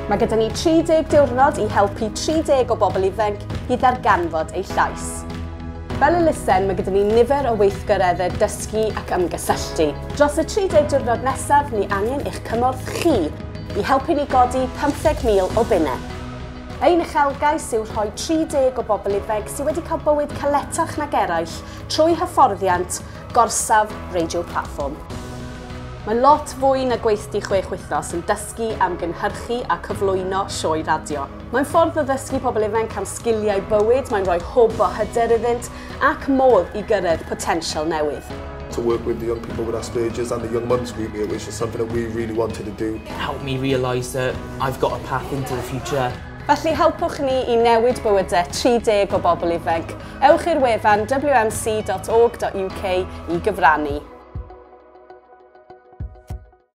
Mae gyda ni 30 diwrnod i helpu 30 o bobl ifanc i ddarganfod eu llais. Fel elusen, mae gyda ni nifer o weithgareddau dysgu ac ymgysylltu. Dros y 30 diwrnod nesaf, ni angen eich cymorth chi i helpu ni godi 15,000 o bunnau. Ein uchelgais yw rhoi 30 o bobl ifanc sydd wedi cael bywyd caletach nag eraill trwy hyfforddiant Gorsaf Radio Platform. Mae lot fwy na gweithdy 6 wythnos yn dysgu am gynhyrchu a cyflwyno sioe radio. Mae'n ffordd o ddysgu pobl ifanc am sgiliau bywyd, mae'n rhoi hwb o hyder iddynt ac modd i gyrraedd potensial newydd. To work with the young people with Asperger's and the Young Mums Group here, which is something that we really wanted to do. Help me realise that I've got a path into the future. Felly helpwch ni i newid bywydau 30 o bobl ifanc. Ewch i'r wefan wmc.org.uk i gyfrannu.